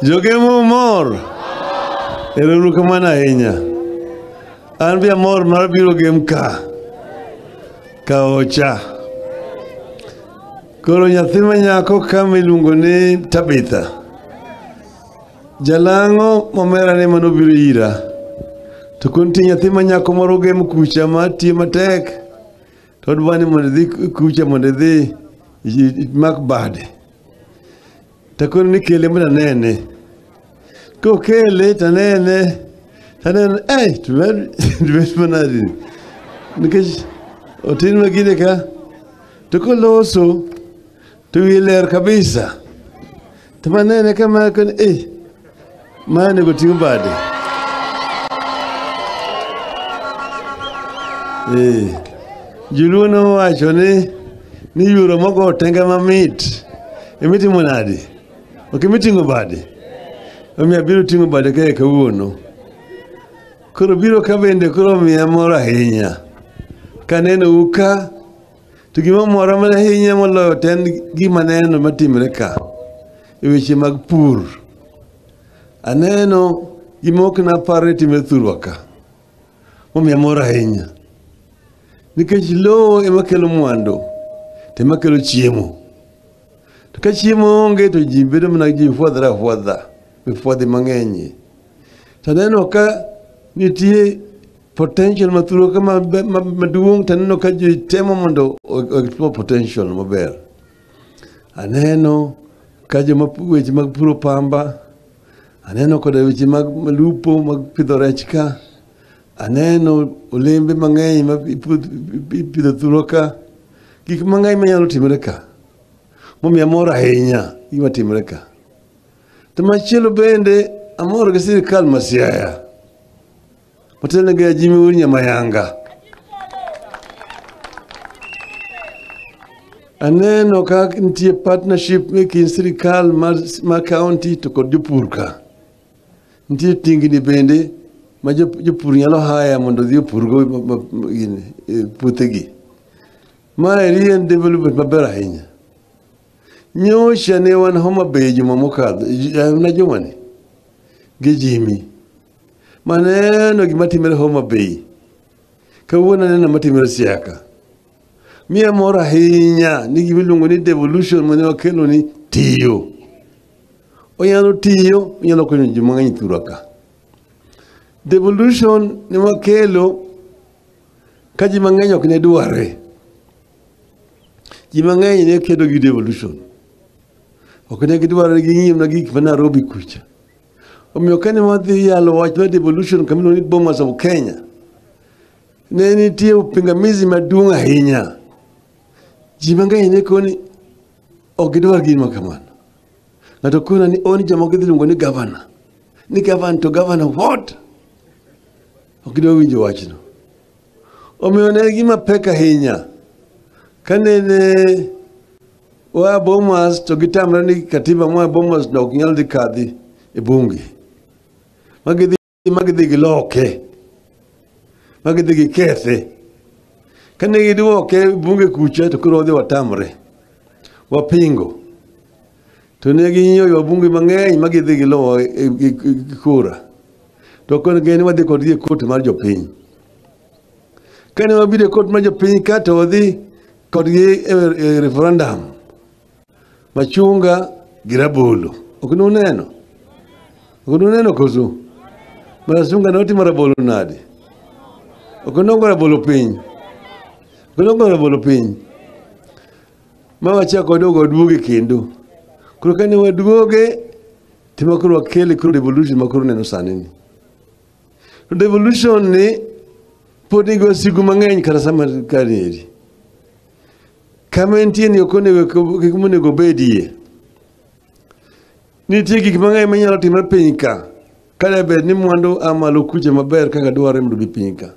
Jogemo mor. Ero kamano ahinya. An be amor mar biro Gem ka. Kaocha. Koro nyathi ma nyako ka miluongo ni Tabitha. Jalang'o momera ne manobiro ira. To kontie nyathi ma nyako moro Gem kucha ma tiyo matek. To odwa ni mondo idhi kucha mondo idhi imak bade. To koro ni kele mondo anene. Kokele to anene. To aneno, eh, to bet manade ni. Nikech otin ma gine ka. To koloso to wiye ler kabisa. To manene kama koni, eh, ma onego ting' bade. Eh, Joluo nowacho ni yuro mogo otenga mamit. Emitimo nade? Ok emiting'o bade. Omiyo abiro ting'o bade kae kawuono. Koro biro ka bende koro miya mor ahinya. Kaneno u ka, to gima mora mana ahinya moloyo to en gima aneno matimore ka. E weche mag pur. Aneno gima ok napar ni timore thurwa ka. Momiya mor ahinya. Nikech lowo ema kelo mwandu, to ema kelo chiemo. To ka chiemo onge to ji bedo mana ji fwadhre afwadha, mifwadhi mang'eny. To aneno ka nitie potential ma thurwa ka maduong' to aneno ka ji temo mondo explore potential maber. Aneno ka joma weche mag puro pamba, aneno koda weche mag lupo mag pidho rech ka, aneno olembe mang'eny ma ipidho thurwa ka, gik mang'eny manyalo timore ka. Momiyo amor ahinya gima timore ka. To machielo bende amor gi sirikal ma Siaya. Motelo gi Jimmy Wuod Nyamayanga. Aneno ka nitie partnership e kind sirikal mar county to kod jopur ka. Nitie tingni bende ma jopur nyalo haya mondo odhi opurgo puothegi. Ma eri en development maber ahinya. Nyocha ne wan Homa Bay juma mokadho, na juma ni gi Jimmy. Maneno gima timore Homa Bay. Kawuono aneno matimore Siaya ka. Miya mor ahinya ni gima iluongo ni devolution mane wakelo ni tiyo. Onyalo tiyo, onyalo konyo ji mang'eny thurwa ka. Devolution ne wakelo ka ji mang'eny ok ne dware. Ji mang'eny ne kedo gi devolution. Ok ne gidware ging'iyo mana gik ma Nairobi kucha. Omiyo kane wadhi yalo wach mar devolution kama iluongo ni Bomas of Kenya, ne nitie pingamizi maduong' ahinya. Ji mang'eny ne koni ok gidwar gima kamano. Ng'ato kona ni on jomoko idhi luongo ni governor. Ni governor to governor what? Ok gidwar winjo wachno. Omiyo ne gima pek ahinya. Kanene waa Bomas to gitamre ni katiba moa Bomas no ok nyal dhi kadhi e bunge. Magidhi giloke. Magidhi gikethe. Kane giduoke bunge kucha to koro wadhi watamre. Wapingo. To ne ginyiewo wabunge mang'eny ma gidhi gilowo e kura. To koro gin wadhi kodgi e kot mar jopiny. Kane wabiro e kot mar jopiny ka to wadhi kodgi e referendum. Machunga gi rabolo. Ok nuneno? Ok nuneno koso? Machunga notimo rabolo nade? Ok nogo rabolo piny. Ok nogo rabolo piny. Ma wachako waduogo waduoge kendo. Koro kane waduoge, to koro wakele koro devolution ma koro neno sani ni. To devolution ni pod nigi wasigu mang'eny kata sama kanieri. Kama entie ni ok onego kik monego obedie. Nitie gik mang'eny manyalo timore piny ka. Kada bed ni mwandu a malo kucha maber kaka dwarore mondo obi piny ka.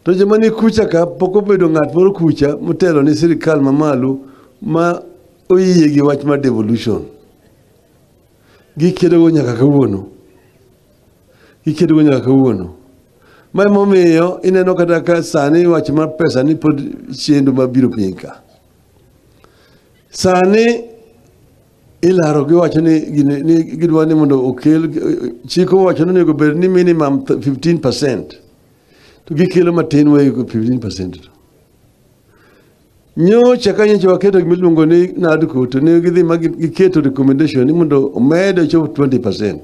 To joma ni kucha ka pok obedo ng'at moro kucha motelo ni sirikal mamalo ma oyie gi wach mar devolution. Gikedogo nyaka kawuono. Gikedogo nyaka kawuono. Ma emomiyo ineno kata ka sani wach mar pesa ni pod chendo mabiro piny ka. Sani Ilaro giwacho ni ni gidwa ni mondo okel chik owacho ni onego bed ni minimum 15%, to gikelo matin weyo 15%. To nyocha ka nyocha waketo gima iluongo ni NADCO, to ne gidhi ma giketo recommendation ni mondo omed ochop 20%.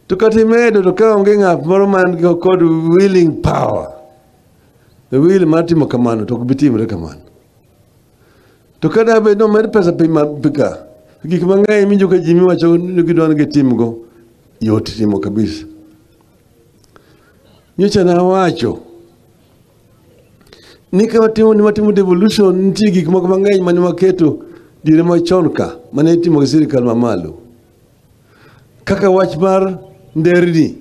To kata imedo, to ka onge ng'at moro man kod willing power, the will mar timo kamano, to ok bi timore kamano. To ka da bed ni omed pesa piny ma ka, gik mang'eny minjo ka ji miwacho ni gidwa ni gitimgo yot timo kabisa. Nyocha nawacho ni ka watimo ni watimo devolution, nitie gik moko mang'eny mane waketo diere machon ka mane itimo gi sirikal mamalo, kaka wach mar nderni.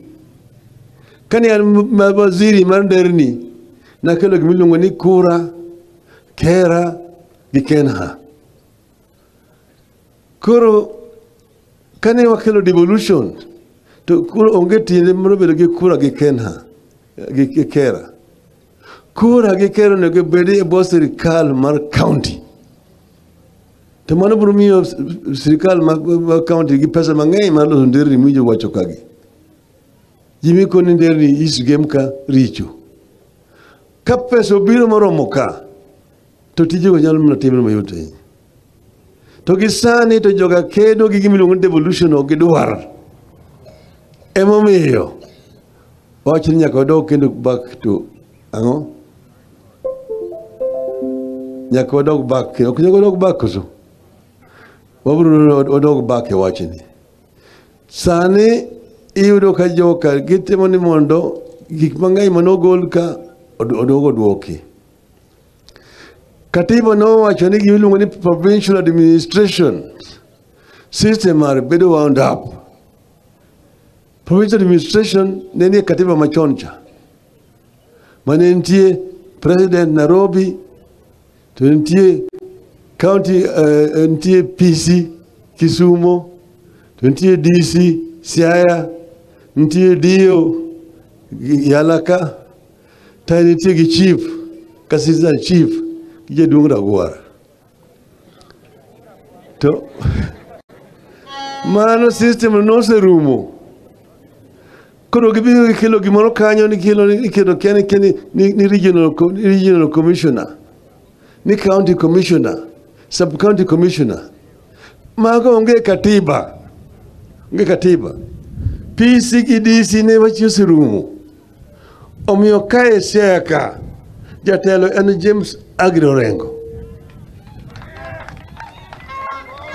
Kane an waziri mar nderni, nakelo gima iluongo ni KURA, KeRRA gi KeNHA. Koro kane wakelo devolution, to koro onge tiende mar bedo gi KURA gi KeNHA gi KeRRA. KURA gi KeRRA onego bed e bwo sirikal mar county, to mano biro miyo sirikal mar county gi pesa mang'eny mar loso nderni miwinjo wacho kagi. Ji miko ni nderni East Gem ka richo. Ka pesa obiro moromo ka, to tijego nyalo mana timre mayot ahinya. To gi sani to joga kedo gi gima iluongo ni devolution, ok gidwar. Emomiyo wacho ni nyaka wadog kendo back to ang'o? Nyaka wadog back, ok nyaka wadog back koso? Wabiro wadog back e wachni. Sani iyudo ka joka gitimo ni mondo gik mang'eny manogol ka odog oduoki. Katiba nowacho ni gima iluongo ni provincial administration system mar bedo wound up. Provincial administration ne nie katiba machon cha, mane nitie president Nairobi, to nitie county, nitie PC Kisumo, to nitie DC Siaya, nitie DO Yala ka, to nitie gi chief, assistant chief gi jaduong' Ragwar. To mano system noserumo. Koro gibiro gikelo gimoro kanyo ni kelo ni kelo kia ni regional commissioner, ni county commissioner, sub county commissioner. Mago onge katiba. Onge katiba. PC gi DC ne wach oserumo. Omiyo kae Siaya ka, jatelo en James Aggrey Orengo.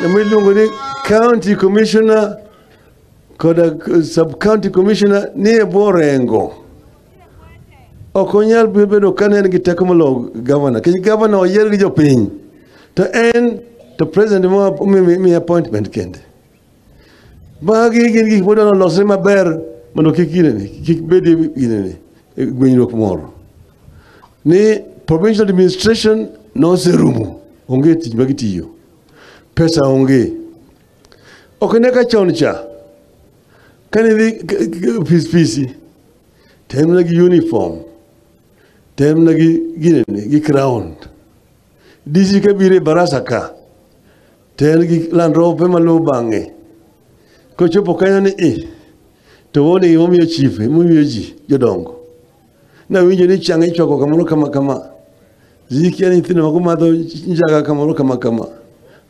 Ema iluongo ni county commissioner koda sub county commissioner ni e bwo Orengo. Ok onyal bedo ka ne en gi teko moloyo governor, nikech governor oyier gi jopiny. To en to president ema miye appointment kende. Magi gin gik modwa nolosre maber mondo kik ginene, kik bedie ginene, gwenyruok moro. Ni provincial administration noserumo, onge tich ma gitiyo. Pesa onge. Ok ne ka chon cha, kane idhi ofis PC, to en mana gi uniform, to en mana gi ginene, gi crown. DC kabiro e barasa ka, to en gi Land Rover maluwo bang'e. Kochopo kanyo ni i, to wone gimomiyo chief, momiyo ji jodongo. Nawinjo ni chang' ichwako kamoro kama kama. Ji kia ni nyithindo moko madho njaga kamoro kama kama.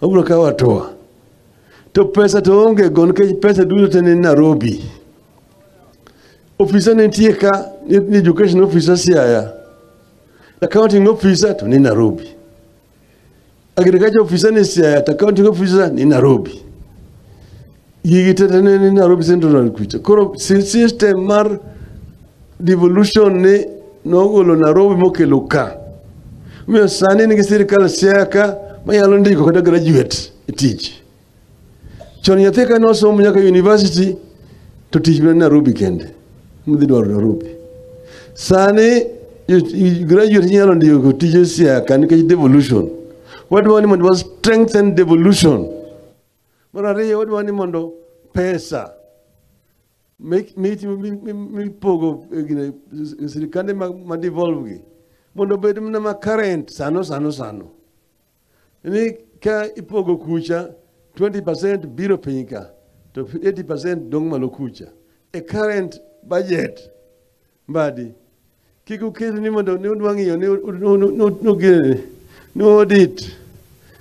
Wabiro kawo hatua. To pesa to onge go, nikech pesa duto te ni Nairobi. Ofisa ne nitie ka, ni education officer Siaya. Accounting officer to ni Nairobi. Agriculture officer ni Siaya, to accounting officer ni Nairobi. Gigi te ne ni Nairobi Central kucha. Koro system mar devolution ni nogolo Nairobi mokelo ka. Omiyo sani nigi sirikal Siaya ka manyalo ndiko kata graduate e tich. Chon nyathi ka nosomo nyaka university, to tich mana Nairobi kende. Modhi dwaro Nairobi. Sani graduate inyalo ndiko tije Siaya ka nikech devolution. Wadwa ni mondo wa strengthen devolution. Mar ariyo, wadwa ni mondo pesa mipogo gine sirikande ma devolve gi mondo obed mana ma current sano sano sano. Ni ka ipogo kucha 20% biro piny ka to 80% dong' malo kucha. E current budget mbadi kik uket ni mondo ni udwa ng'iyo ni ni audit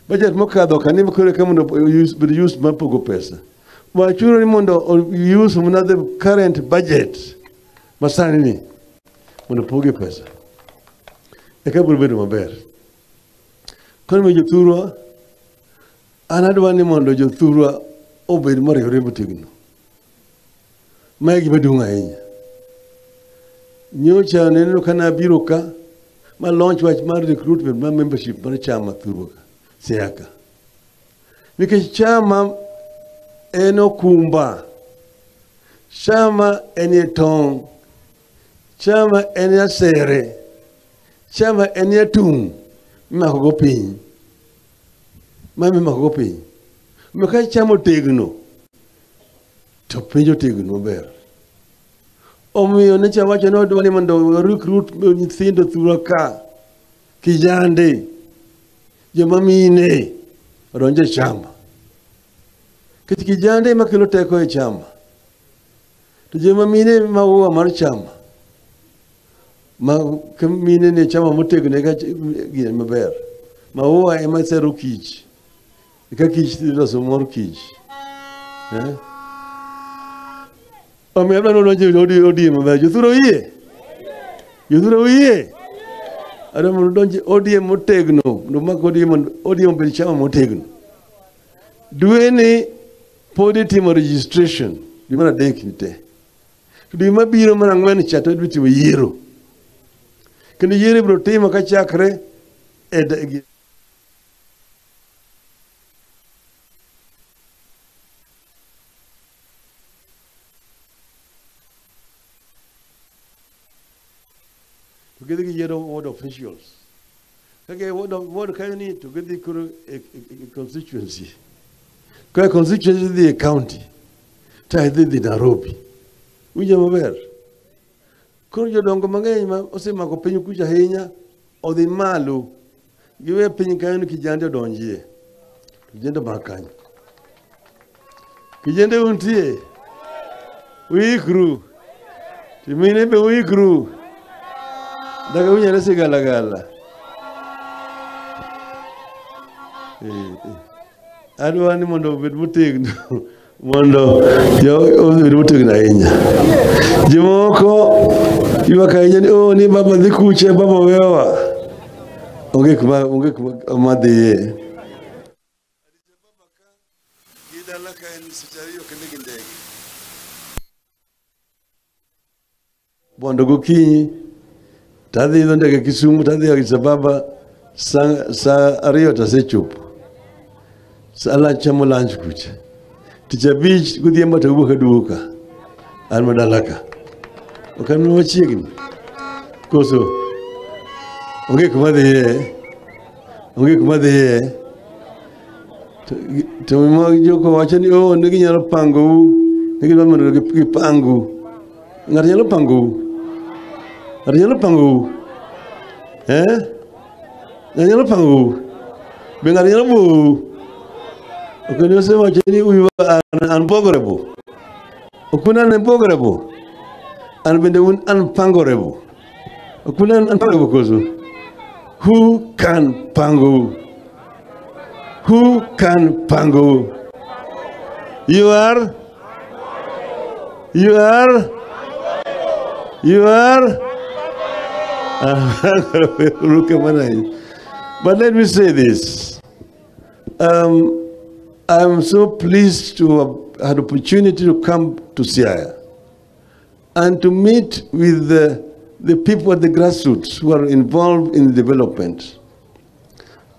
budget mokadho ka ni koro ka mondo bed use mar pogo pesa. Wachuru ni mondo use mana the current budget masani ni mondo poge pesa. Eka biro bedo maber. Koro mi jothurwa, an adwa ni mondo jothurwa obed moriwore motegno. Ma e gima duong' ahinya. Nyocha aneno ka nabiro ka ma launch wach mar recruitment mar membership mar chama thurwa ka, Siaya ka. Nikech chama en okumba, chama en e tong', chama en asere, chama en atung' mimako go piny. Ma mimako go piny. Omiyo ka chama otegno, to piny otegno maber. Omiyo ne wacho ni wadwa ni mondo recruit nyithindo thurwa ka, kijande, joma mine odonj e chama. Nikech kijande ema kelo teko e chama. To joma mine maua mar chama. Ma mine ni chama motegno eka gine maber. Maua ema sero kich. Eka kich loso mor kich. Omiyo adwa ni udonj e ODM maber. Jothurwa uyie? Jothurwa uyie? Adwa mondo udonj e ODM motegno. Mondo umak ODM mondo ODM obed chama motegno. Dweni pod itimo registration. Dwe mar adek ni te. To dwe mabiro mar ang'wen cha to idhi timo yiero. Kendo yiero ibiro timo kachakre e to gidhi giyiero ward officials. Kaka ward kanyo ni to gidhi koro e constituency. Ka constituency dhi e county, to idhi dhi Nairobi. Winjo maber? Koro jodongo mang'eny ma osemako piny kucha ahinya odhi malo. Giwe piny kanyo ni kijande odonjie. Kijende omak kanyo. Kijende untie. Uikru. Timine be uikru. Daga unyalo sigalagala. Adwa ni mondo obed motegno. Mondo obed motegno ahinya. Jomoko ywak ahinya ni oh ni baba dhi kuche, baba wewa. Onge kuma dhiye. Bondo gokinyi tadhi idho ndege Kisumu, tadhi Addis Ababa saa 2 tasechopo. Sa chamo lunch kucha. Tich abich godhiambo to awuok aduogo ka. An madala ka. Ok an machiegni. Koso onge kuma dhiye. Onge kuma dhiye. To joko wacho ni oh ne ginyalo pangou. Ne gidwa mondo gipangu. Ng'ato nyalo pangou. Ng'ato nyalo pangou. Eh? Ng'ato nyalo pangou. Be ng'ato nyalo buou. Ok ni osewacho ni we are unpangorable. Ok un unpangorable. An bende un unpangorable. Ok un unpangorable koso. Who can pango? Who can pango? You are? You are? You are? But let me say this. I'm so pleased to have had opportunity to come to Siaya and to meet with the people at the grassroots who are involved in development.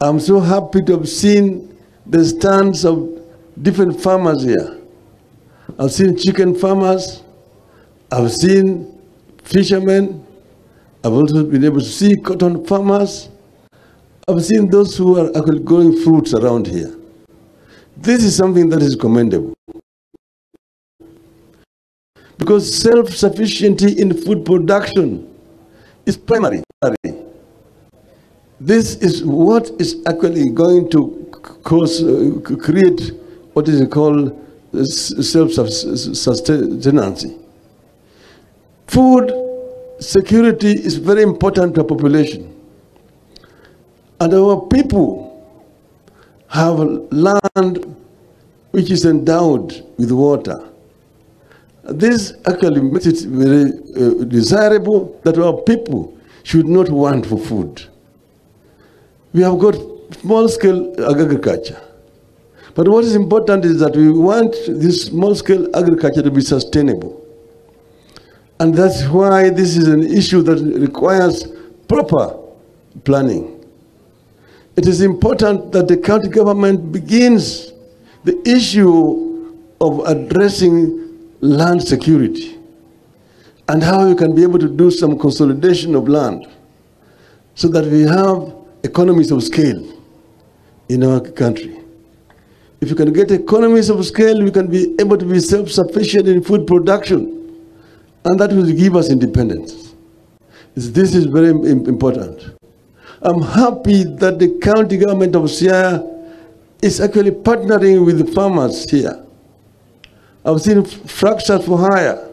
I'm so happy to have seen the stands of different farmers here. I've seen chicken farmers, I've seen fishermen, I've also been able to see cotton farmers. I've seen those who are actually growing fruits around here. This is something that is commendable. Because self-sufficiency in food production is primary. This is what is actually going to cause, create what is called self-sustenance. Food security is very important to our population. And our people have land which is endowed with water. This actually makes it very desirable that our people should not want for food. We have got small-scale agriculture. But what is important is that we want this small-scale agriculture to be sustainable. And that's why this is an issue that requires proper planning. It is important that the county government begins the issue of addressing land security and how you can be able to do some consolidation of land so that we have economies of scale in our country. If you can get economies of scale, we can be able to be self-sufficient in food production, and that will give us independence. This is very important. I'm happy that the county government of Siaya is actually partnering with the farmers here. I've seen tractors for hire,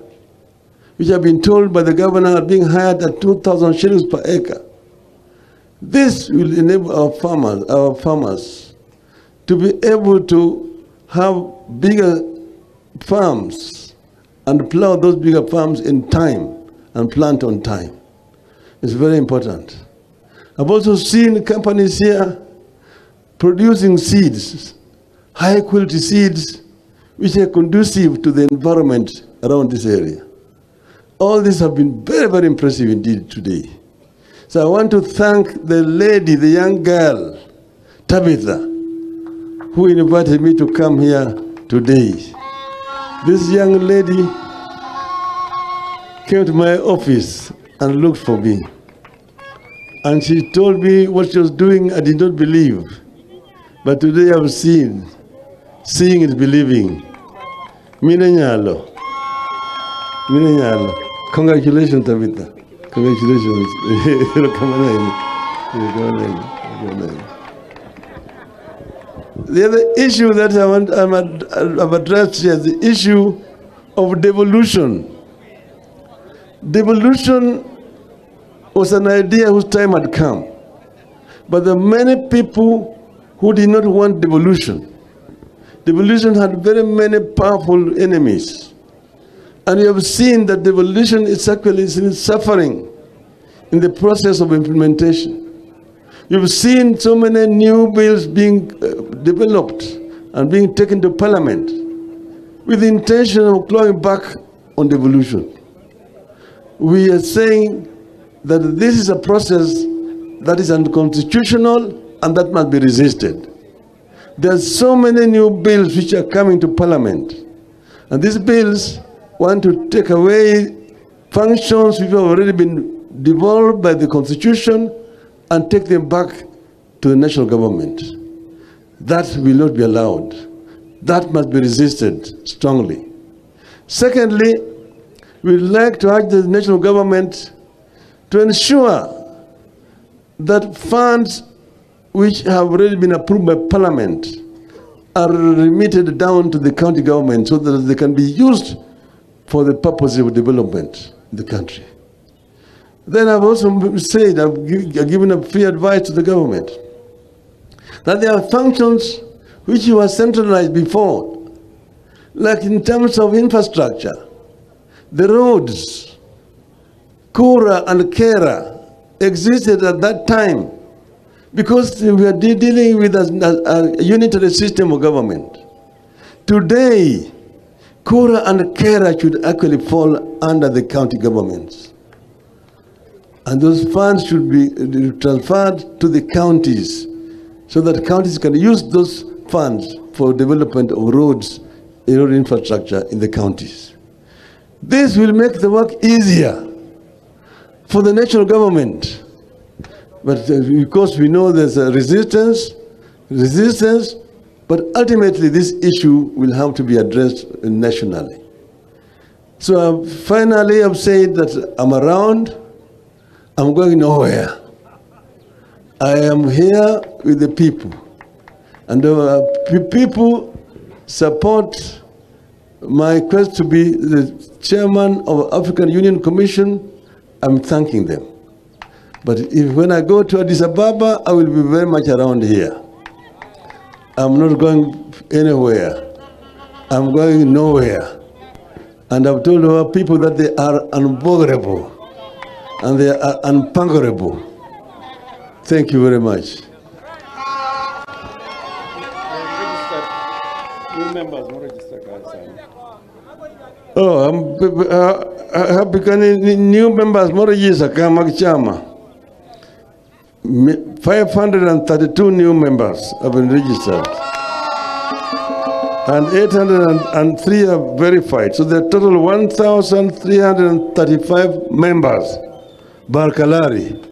which have been told by the governor are being hired at 2,000 shillings per acre. This will enable our farmers to be able to have bigger farms and plow those bigger farms in time and plant on time. It's very important. I've also seen companies here producing seeds, high quality seeds, which are conducive to the environment around this area. All these have been very, very impressive indeed today. So I want to thank the lady, the young girl, Tabitha, who invited me to come here today. This young lady came to my office and looked for me. And she told me what she was doing, I did not believe. But today I've seen. Seeing is believing. Mine nyalo. Mine nyalo. Congratulations, Tabitha. Congratulations. The other issue that I've addressed here is the issue of devolution. Devolution was an idea whose time had come. But there are many people who did not want devolution. Devolution had very many powerful enemies. And we have seen that devolution is actually suffering in the process of implementation. You've seen so many new bills being developed and being taken to parliament with the intention of clawing back on devolution. We are saying that this is a process that is unconstitutional and that must be resisted. There are so many new bills which are coming to parliament, and these bills want to take away functions which have already been devolved by the constitution and take them back to the national government. That will not be allowed. That must be resisted strongly. Secondly, we would like to urge the national government to ensure that funds which have already been approved by parliament are remitted down to the county government so that they can be used for the purpose of development in the country. Then I've also said, I've given a free advice to the government that there are functions which were centralized before, like in terms of infrastructure, the roads, Kura and Kera existed at that time because we are dealing with a unitary system of government. Today, Kura and Kera should actually fall under the county governments. And those funds should be transferred to the counties so that counties can use those funds for development of roads, road infrastructure in the counties. This will make the work easier for the national government. But because we know there's a resistance, but ultimately this issue will have to be addressed nationally. So finally I've said that I'm around, I'm going nowhere. I am here with the people. And the people support my quest to be the chairman of African Union Commission, I'm thanking them. But if when I go to Addis Ababa, I will be very much around here. I'm not going anywhere. I'm going nowhere. And I've told our people that they are unboggerable and they are unpungerable. Thank you very much. New members, no register cards. Oh, I'm happy new members more register ka mag chama. 532 new members have been registered. And 803 are verified. So there are total 1,335 members. Barkalari.